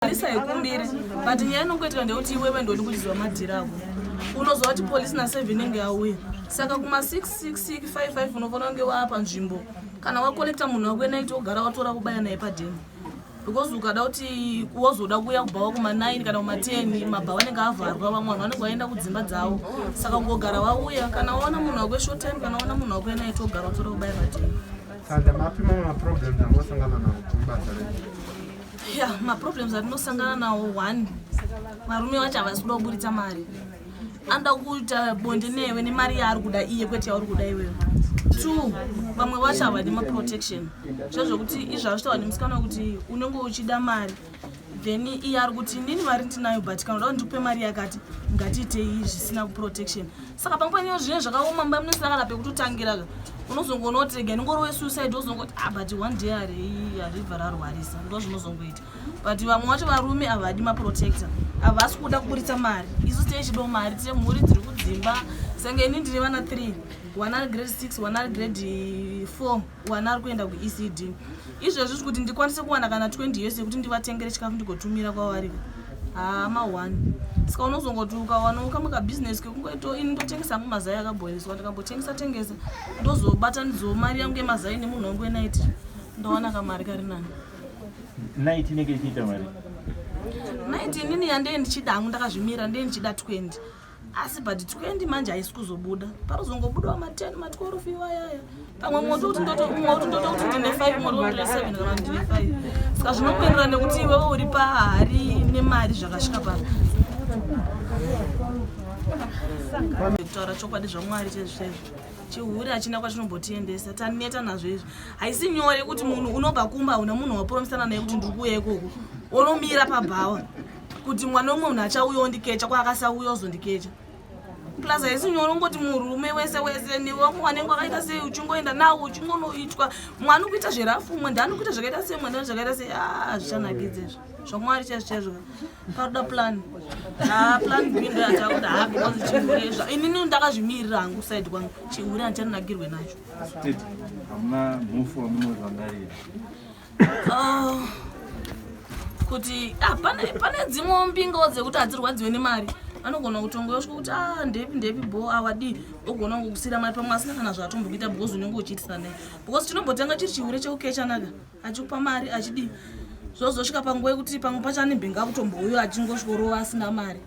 Polisi haikumbire but nyaya inongoitika ndeyekuti iwewe ndodi kuchiziva madhiri ako unoziva kuti polisi na7 inenge yauya saka kuma 66655 unofanira kunge waa panzvimbo kana wakolekta munhu wako enaiti wogara watora kubaya naye padheni because ukada kuti wozoda kuuya kubhawa kuma9 kana kuma10 mabhawa anenge avharwa vamwe vanhu vanenge vaenda kudzimba dzavo saka kungogara wauya kana waona munhu wako eshort time kana waona munhu wako enaiti wogara watora kubaya padheni. Saka mapi mamwe maproblems anosangana nawo mubasa renyu? Ya, maproblems atinosangana nawo, one, varume vacho havasi kuda kuburitsa mari, anoda kuita bonde newe nemari yaari kuda iye, kwete yauri kuda iwewe. Two, vamwe vacho havadi maprotection, zvezvokuti izvo hazvitaura nemusikana wekuti unenge uchida mari, then iye ari kuti inini mari ndinayo, but kana uda kuti ndikupe mari yakati, ngatiitei zvisina kuprotection. Saka pamwe panyo zvinenge zvakaoma, mba munosina kana pekutotangira ka, unozongoona kuti rega ndingorove suicide, wozongoti, ah, but one day haribva rarwarisa, ndo zvinozongoita. But vamwe vacho varume havadi maprotector, havasi kuda kuburitsa mari. Isu tichidawo mari, tine mhuri dziri kudzimba, senge ini ndine vana 3, one ari grade 6, one ari grade 4, one ari kuenda kuECD. Izvezvi kuti ndikwanise kuwana kana 20 years yekuti ndivatengere chikafu ndigotumira kwavari, hama 1. Saka unozongoti ukawanawo kamwe kabhizinesi kekungoito, ini ndotengesa hangu mazai akabhoiliswa, ndikambotengesa tengesa, ndozobatanidzawo mari yangu yemazai nemunhu wangu wenaiti, ndowana kamari kari nani. Night inenge ichiita mari? Night inini yandee ndichida hangu, ndakazvimira, ndee ndichida 20, asi but 20 manje haisi kuzobuda, parozongobudawo ma10, ma12 iwayaya. Pamwe moto kuti ndoto kuti ndine 5, moto ndine 7 kana ndine 5. Saka zvinokuenderana nekuti iwewe uri pahari nemari zvakasvika papi. Kutaura chokwadi, zvaMwari chaizvo chaizvo, chihure hachina kwachinombotiendesa, taneta nazvo izvi. Haisi nyore kuti munhu unobva kumba, una munhu wapromisana naye kuti ndiri kuuya ikoko, unomira pabhawa kuti mwana umwe munhu achauya ondikecha, kwaakasauya ozondikecha. Plus haisi nyore ungoti murume wese wese newamwe wanenge wakaita sei, uchingoenda nawo, uchingonoitwa mwana ukuita zverafu, umwe ndani kuita zvakaita sei, mwe ndani zvakaita sei. Hazvichanakidza izvo, zvaMwari chaizvo chaizvo. Paroda plan a plan B, ndo yatakuda ha, because chihure inini ndakazvimirira hangu side kwangu, chihure handichanakirwe nacho. Tete, hamuna mufu wamunorangarira? Ah, kuti pane dzimwewo mbingawo dzekuti hadzirwadziwe nemari, anogona kutongoyosvika kuti a ndepi ndepi bo awadii, ogona kungokusiyira mari, pamwe asina kana zvaatombokuita, because unenge uchiitisa naye, because chinombotanga chiri chihure chekukechanaka, achikupa mari, achidii, zvozosvika panguva yekuti pamwe pacho ane mbinga akutombouyo, achingosvikorova asina mari,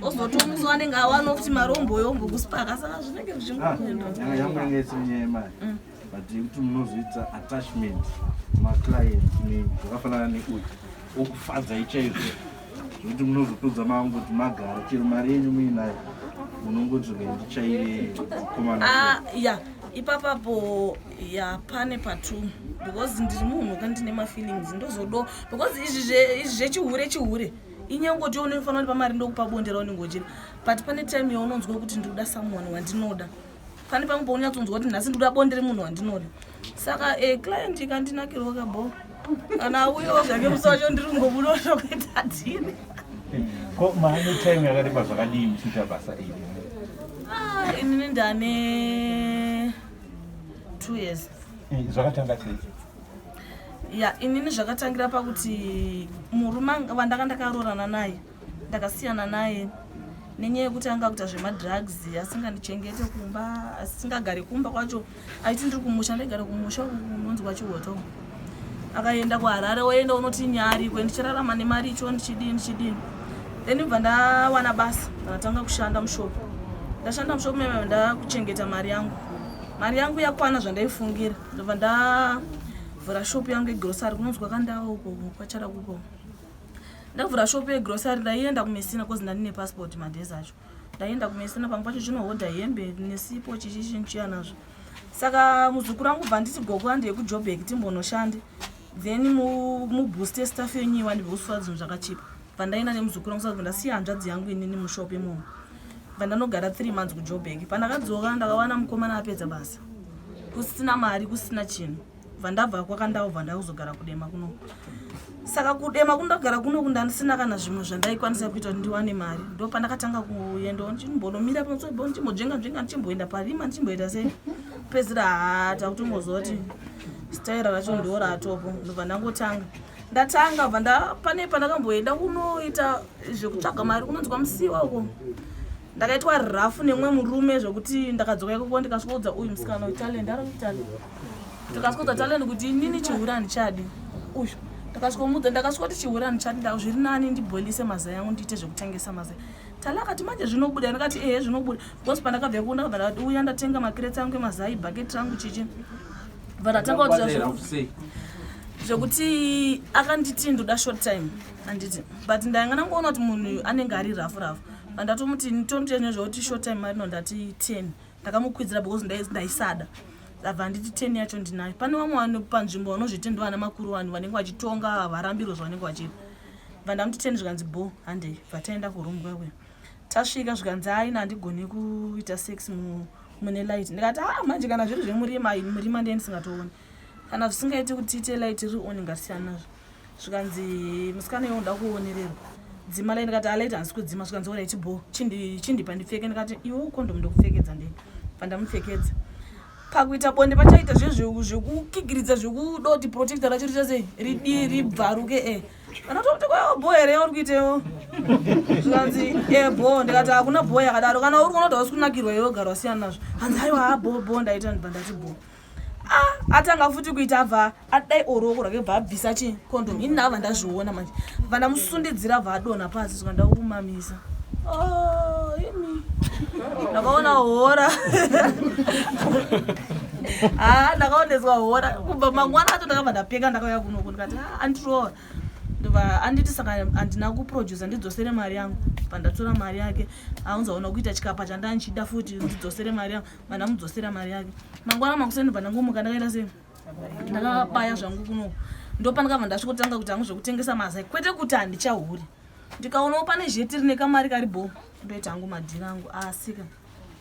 ozotomuso anenge awanawo kuti mari omboyo ombokusipaka, saka zvinenge zvichingoenda. Yangu yange isiri nyaya yemari, but yekuti munozoita attachment maclients nemi, zvakafanana neuyu okufadzai chaizvo, zvekuti munozopedza mangoti magara, chero mari yenyu muinayo, munongoti ndichaire komana. Ah, ya, ipapapo ya, pane patu, because ndiri munhu ka ndine mafeelings, ndozodo, because izvi zvechihure, chihure inyangoti unofanira kuti pamari ndokupa bonde raunenge uchida, but pane time yaunonzwa kuti ndikuda someone wandinoda. Pane pamwe paunyatsonzwa kuti nhasi ndikuda bonde remunhu wandinoda. Saka client ikandinakirwa kabo, kana auyawo zvake musi wacho, ndiri kungobudawo zvokuita dhiri. Ko maane time yakareba zvakadii muchiita basa iri? Ah, inini ndane 2 years. Zvakatanga sei? Ya, inini zvakatangira pakuti murume wandanga ndakaroorana naye, ndakasiyana naye nenyaya yekuti anga kuita zvemadrugs, asingandichengete kumba, asingagari kumba kwacho. Aiti ndiri kumusha, ndaigara kumusha unonzi kwaChihoto, akaenda kuHarare, oenda unoti nyarikwe, ndichirarama nemari icho, ndichidini ndichidini. Then bva ndawana basa, ndakatanga kushanda mushopu. Ndashanda mushopu meme, ndakuchengeta mari yangu, mari yangu yakwana zvandaifungira, ndobva ndavhura shopu yangu yegrosary kunonzi kwakandawo uko kwachara kuko. Ndavhura shopu yegrosary, ndaienda kuMessina cause ndandine passport madays acho. Ndaienda kuMessina, pamwe pacho chinohodha hembe nesipo, chichi chiya nazvo. Saka muzukuru wangu bva nditi, "Gogo, handei kuJobek timbonoshande, then mubooste staff yenyu iwande, because zvinhu zvakachipa." Bva ndaenda nemuzukuru wangu, saka ndasiya hanzvadzi yangu inini mushopu imomo. Bva ndanogara 3 months kuJobek. Pandakadzoka, ndakawana mukomana apedza basa, kusina mari, kusina chinhu. Bva ndabva kwakandawo, bva ndakuzogara kuDema kuno. Saka kuDema kundagara kuno, ndandisina kana zvimwe zvandaikwanisa kuita kuti ndiwane mari. Ndo pandakatanga kuendawo ndichimbonomira pamusobo, ndichimbodzvenga nzvenga, ndichimboenda parima, ndichimboita sei. Pedzira, haa, takutongoziva kuti staira racho ndo ratopo. Ndobva ndangotanga. Ndatanga bva nda pane pandakamboenda kunoita zvekutsvaga mari kunonzi kwamusiwa uko. Ndakaitwa rafu nemumwe murume zvekuti ndakadzoka ikoko ndikasvikoudza uyu musikana uyu Talent ari kuTalent. Ndikasvikoudza Talent kuti inini chihure handichadi. Uyu ndakasvikomuudza ndakasvikoti chihure handichadi nda zviri nani ndibhoilise mazai angu ndiite zvekutengesa mazai. Tale akati manje zvinobuda ndakati ehe zvinobuda because pandakabva ikoko ndakabva ndati uya ndatenga makiretsi angu emazai bhaketi rangu chichi. Bva ndatanga kuti zvekuti akanditi ndoda short time handiti but ndainga ndangoona kuti munhu anenge ari rafu rafu pandatomuti tomuti nezvekuti short time marino ndati 10 ndakamukwidzira because ndaisada abva anditi 10 yacho ndinayo pane vamwe vanhu panzvimbo vanozviti ndovana makuru vanhu vanenge vachitonga havarambirwe zvavanenge vachiita bva ndamuti 10 zvikanzi bo handei bva taenda kuroom kwekwe tasvika zvikanzi aina handigoni kuita sex mune light ndikati ah manje kana zviri zvemurima murima ndiye ndisingatooni kana zvisingaiti kuti tiite light riri on ngatisiyana nazvo zvikanzi musikana iwe unoda kuonererwa dzima light ndikati alight handisi kudzima zvikanzi orit bo chindipa ndipfeke ndikati iwe condom ndokupfekedza ndega pandamupfekedza pakuita bonde pachaita zvekukigiridza zvekuda kuti protector racho riita sei ridii ribvaruke e eh. Anatokuti kwa bho here yauri kuitewo? Zvikanzi eh bho ndikati hakuna bho yakadaro kana uri kuona kuti hausi kunakirwa iwe gara wasiyana nazvo. Hanzi aiwa ha bho bho ndaita ndibva ndati bho. Ah atanga futi kuita abva adai oroko rake bva abvisa chi condom ini ndabva ndazviona manje. Bva ndamusundidzira bva adonha pasi zvika ndakumamisa. Oh imi. Ndakaona hora. Ah ndakaoneswa hora kubva mangwana acho ndakabva ndapeka ndakauya kunoku ndikati ah andiroora. Ndobva anditi saka handina kuproducer ndidzosere mari yangu. Bva ndatora mari yake aunzaona kuita chikapa chandandichida futi ndidzosere mari yangu. Bva ndamudzosera mari yake. Mangwana makuseni ndobva ndangomuka ndakaita sei? Ndakabaya zvangu kunoku. Ndopandakabva ndasvikotanga kuti hangu zvekutengesa mazai kwete kuti handichahuri. Ndikaonawo pane zheti rine kamari kari bho ndoita hangu madhiri angu asika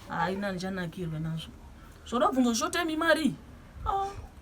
haina ndichanakirwe nazvo. Zvodabvunzwa short time imari. Oh.